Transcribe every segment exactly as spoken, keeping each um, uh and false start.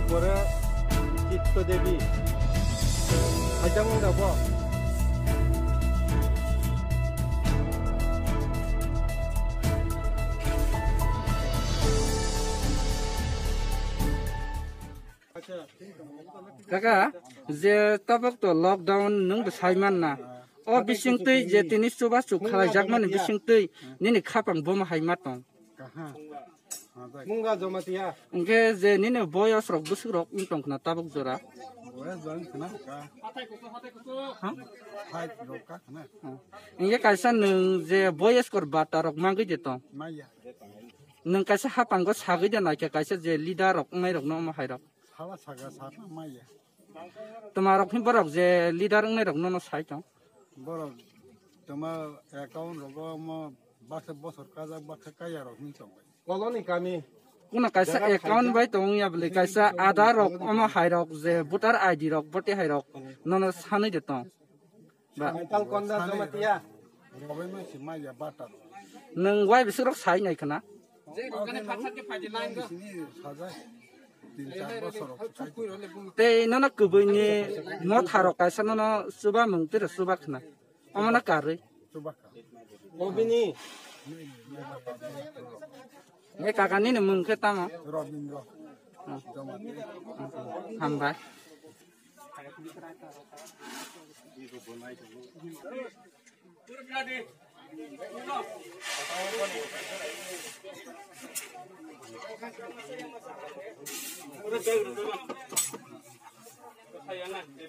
Pore Chitto Devi. Hajang wng da bo. Kaka, je tabuk to lockdown nwng bo sai man na. O bisingtwi je tini chubachu khalaijakmani bisingtwi nini khapang bomo hai ma tong. Kaha. Mungga Jamatia. Hingke je nini boyos rok bwswk rok wng tong khna tabuk jora. Boyos jang khna ka. Ha? Hai rok ka khna. Ha. Hingke kaisa nwng je boyos kor bata rok mangwi je tong. Maya. Nwng kaisa hapango sagwi de naikha kaisa je leader rok wngnai rok no omo hai rok. Sala saga sa maya. Toma rok hin borok je leader wngnai rok nono sai tong. Borok toma account rogo mo baksa bosor kajak baksa kaya rok hin tong. Koloni kami. Kuna kaisa account bai tong ya bole kaisa Aadhaar rok omo hai rok je voter I D rok bote hai rok nono sanwi de tong. Ba. Mental konda Jamatia. Robai ma si maya bata. Nwng wai biswk rok sai nai khna. Sini sajai. Tin char bosor rok sai. Tei nono kwbwini motha rok kaisa nono chuba mung tei chuba khna. Omo no karwi. Chuba kha. Obini. E kaka nini mung khe tamo? Robindra. Hmm. Jamatia. Hambai.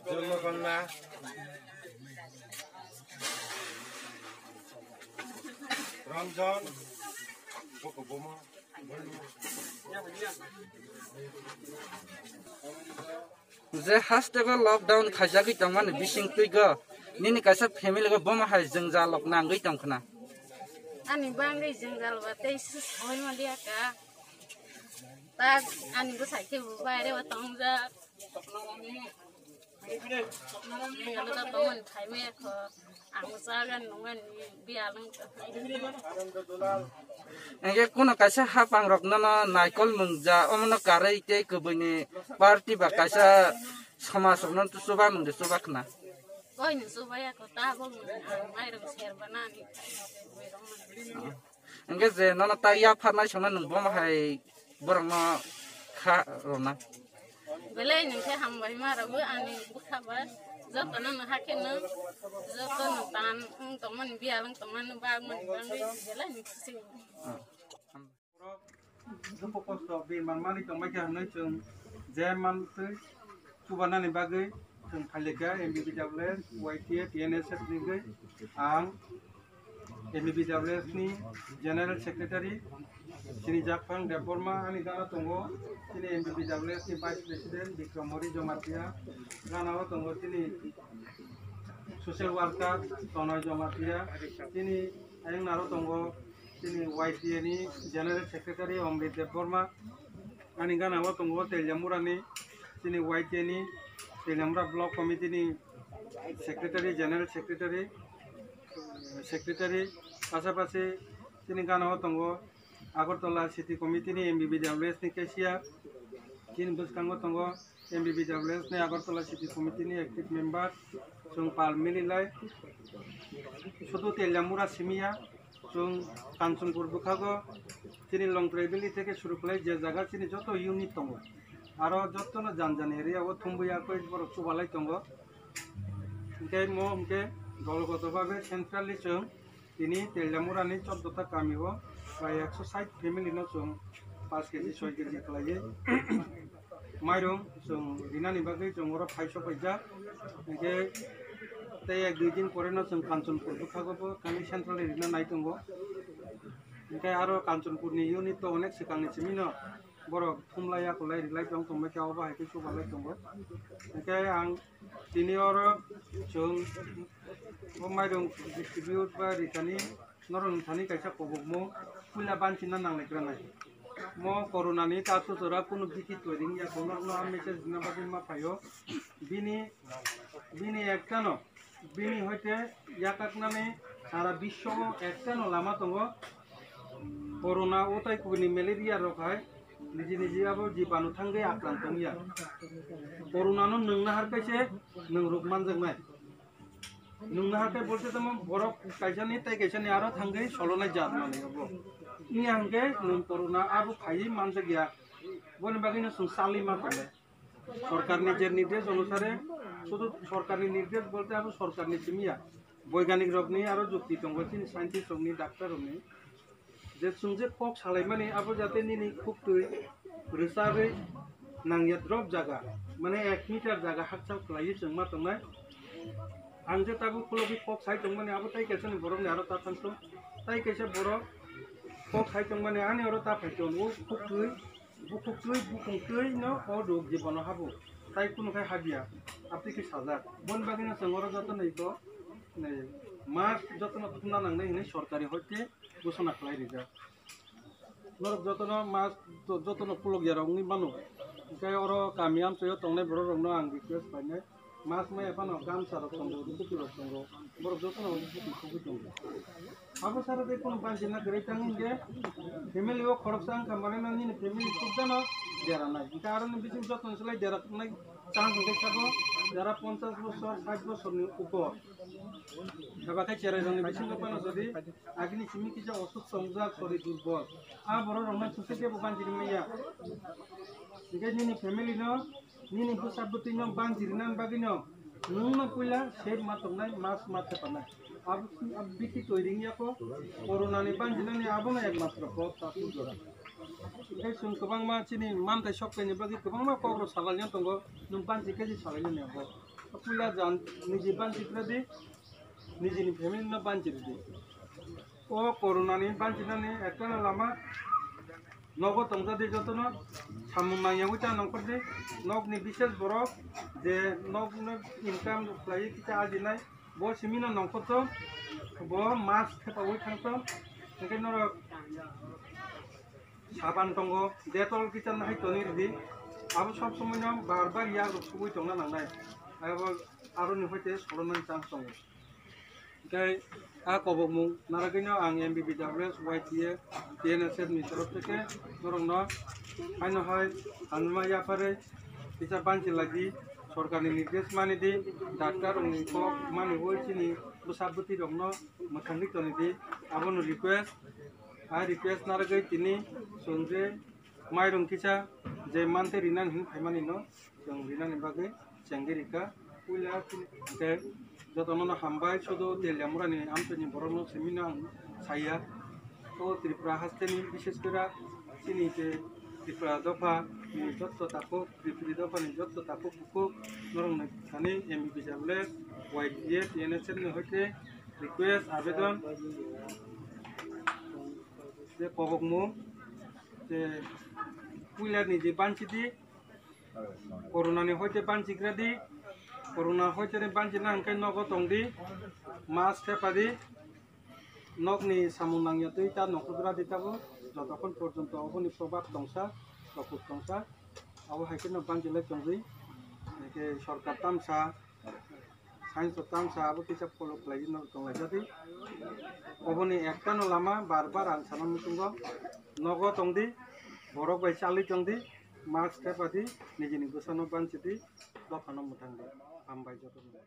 Jumagonna. Ramjan. Je hasteo lockdown khaijagwi tongmani bisingtwi go nini kaisa family go bomo hai jwngjal rok nangwi tong khna. Ani bangwi jwngjal ba tei sus hoi ma liya ka. Ta ani bwsai khe bo baire o tongjak. Ani ta tongmani phaimaya kho. Ang chagan nungani bialang. Engke kuno kaisa hapang rok nono naikol mungja omono karwi tei kwbwini party ba kaisa somaj rokno chuba mungde chuba khna. Koi ni chuba ya ko ta bo mung ang mairung serba nani. Hingke je nono ta yapharnai songno nwng bomo hai borokno kha rwna. Belai nwng khe hambai ma rwbo ani bwkha ba jotono nwng hakhe nwng joto nwng tan wng tongmani biyal wng tongmani bagmani bagwi belai nwng khisi. Dukhu kosto bini manmani tongbaikha hwnwi chwng je mantwi chubanani bagwi chwng phailika M B B W S, Y T A, T N S F ni bagwi ang M B B W S ni General Secretary chini Jakphang Debbarma, ani gana tongo chini M B B W S ni Vice President Bikram Hari Jamatia, gana o tongo chini social worker Tonoy Jamatia, chini ayang naro tongo chini Y T A ni General Secretary Omrit Debbarma, ani gana o tongo Teliamura ni chini Y T A ni Teliamura Block Committee ni Secretary, General Secretary, Secretary, pasapasi chini gana o tongo Agartala City Committee ni M B B W S ni cashier, chini bwskango tongo M B B W S ni Agartala City Committee ni active member, chwng pal mililai, sudu Teliamura simiya, chwng Kanchanpur bwkhago, chini Longtrai Valley theke suru khlai je jaga chini joto unit tongo, aro jotono jan jan area o thumbuya koi borok chubalai tongo. Hingke mo hingke dologoto babe centrally chwng tini Teliamura ni choddo ta kami o prai ekso sait family no chwng paanch K G, soi K G khlaiwi mairung chwng rinani bagwi chwng oro phai sopaijak. Hingke tei ek dui din pore no chwng Kanchanpur bwkhago bo kami centrally rina nai tongo. Hingke aro Kanchanpur ni unit to onek swkang ni simi no borok thumlai akolai rilai tong tongbai khe obo hai khe chubalai tongo. Hingke ang tini oro chwng o mairung distribute ba ritani norok ni thani kaisa kobokmung puila banchina nanglai granai. Mo corona ni tasu jora kunu bikhi toiring ya kono no message dina bagwi ma phaio. Bini, bini ekta no Bini hoite yakaknani sara biswo o ekta no lama tongo. Corona o tai kubuni malaria rok hai Niji niji abo jibanu thangwi akrang tongya. Corona no nwng nahar kaise nwng rok manjaknai. Nwng nahar kai bolse tamo borok kaisa ni tei kaisa ni aro thangwi solonai jat manwi abo. Ni hangke nwng corona abo khaiwi manjakya. Boni bagwi no chwng salwi ma tongnai. Sorkarni je nirdesh onusare, sudu sorkarni nirdesh bolte abo sorkarni simi ya. Boiganik rokni aro jukti tongo, chini scientist rokni, doctor rokni. Je chwng je kok salaimani abo jate nini khuktwi rwchagwi nangya drop jaga, mane ek meter jaga hakchal khlaiwi chwng ma tongnai. Ang je tabuk khulogwi kok sai tongmani abo tai kaisa ni borokni aro ta thansong. Tai kaisa borok kok sai tongmani ani oro ta phai tongo khuktwi. Bukhuk twi, bukhung twi no o rok jibon o habo. Tai kunu khai habya. Abtwi khe sajak. Bon bagwi no chwng oro joto no iko, nei, mask joto no thumna nangnai hinwi sorkari hoite ghosona khlai rijak. Norok joto no mask jo-, joto no khulok ya rok wngwi mano. Hinkhe oro kami amchoi o tongnai borok rok no ang request khlainai. Mask maya phano gamsa rok tongo, rukutu rok tongo, borok jotono rukutu sogwi tongo. Abo sara de kono banchina kwrwi tang hinkhe family o khoroksa wngkha, mane no nini family sukjano dera nai. Hinkhe aroni bising jotono slai dera nai chance hinkhe sabo dera ponchash bosor, sait bosorni upor. Eba khe cherai rokni bisingo phano jodi agini simi kisa osuk tongjak, sori durbol, a borok rokno sukhe kebo banchiri maya. Hinkhe nini family no Nini bwsa bwtwi no banjirina bagwi no nwng no puila save ma tongnai, mask ma thepanai. Abo, abo bikhi twi ring yako, corona ni banjinani abo no ekmatro kok ta pujora. Tei chwng kwbangma chini manthai sok paini bagwi kwbangma kok rok salai no tongo, nwng banji khe je salai nani abo. Puila jan niji banji khe di, nijini family no banji di. O corona ni banjinani ekta no lama nogo tongjadi jotono samung nangyawi ta nongkhordi. Nokni bises borok je nokno income khlaiwi kisa ajinai, bo simino nongkhorto, bo mask thepawi thangto. Hinkhe norok saban tongo, Dettol kisa nahai toni ridi. Abo sob somoino bar bar yak rok subui tongna nangnai. Abo aroni hoite solomani chance tongo. Hinkhe a kobokmung naragwino ang M B B W S Y T A T N S F ni torof theke norokno haino hai hamjama yapharwi kisa banchi laidi, sorkarni nirdesh mani di, doctor rokni kok mani oi chini bwsa bwtwi rokno mwthangwi toni di, abono request. A request naragwi tini chwng je mairung kisa je mantwi rinani hwn phaimani no chwng rinani bagwi chengwi rikha. Puila tei jotono no hambai, sudu Teliamura ni amtwi ni borok no simi no ang saya. O Tripura haste ni bishes kora chini je Tripura dopha ni jotto takhuk, Tripuri dopha ni jotto takhuk bukhuk norok ni thani M B B W S Y T A T N S F ni hoite request, abedon je kobokmung je puila ni je banchi di, corona ni hoite banchi gra di, corona hoite ni banchi na hwnkhe nogo tong di, mask thepa di, nokni samung nangya twi ta nongkhor gra di tabo, jotokhon porjonto oboni probab tongsa, rokuk tongsa, abo hai kheno banchi lai tongwi, hwnkhe sorkar tamsa, Science o tamsa abo kisa follow khlaiwi no tonglaijadi. Oboni ekta no lama bar bar ang sana muchungo, nogo tongdi, borok bai chalwi tongdi, mask thepadi, nijini bwsano banchidi, dophano mwthangdi. Hambai jotono.